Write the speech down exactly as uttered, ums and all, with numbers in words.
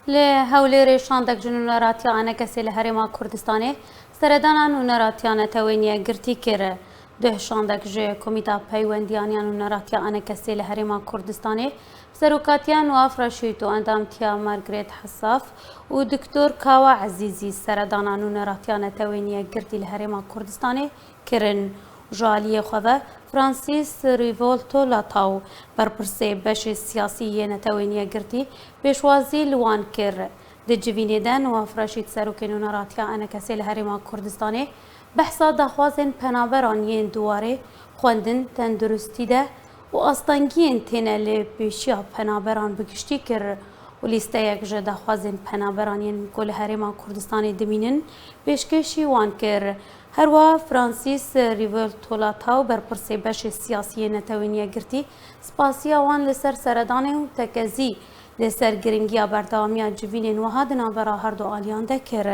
Li Hewlêrê şandek ji Nûneratiya Enekesê li Herêma Kurdistanê seredana Nûneratiya Netewên Yekgirtî kir. Duh şandek ji Komîta Peywendiyan ya Nûneratiya Enekesê li Herêma Kurdistanê bi serokatiya Nuaf Reşîd û endamtiya Margaret Hesaf û Doktor Kawa Ezîzî seredana Nûneratiya Netewên Yekgirtî li Herêma Kurdistanê kirin. Ji aliyê xwe ve Francis Rivolto Latau, berpirsê beşê siyasî yê Netewên Yekgirtî, pêşwazî li wan kir. Di civînê de Nuaf Reşîd, serokê Nûneratiya Enekesê li Herêma Kurdistanê, behsa daxwazên penaberan yên di warê xwendin, tenduristî de û astengiyên têne li pêşiya penaberan bi giştî kir û lîsteyek ji daxwazên penaberan yên ku li Herêma Kurdistanê dimînin pêşkêşî wan kir. Herwiha Francis Rivolto Latau, berpirsê beşê siyasî yê Netewên Yekgirtî, spasiya wan li ser seredanê û tekezî li ser giringiya berdewamiya civînên wiha di navbera her du aliyan de kir.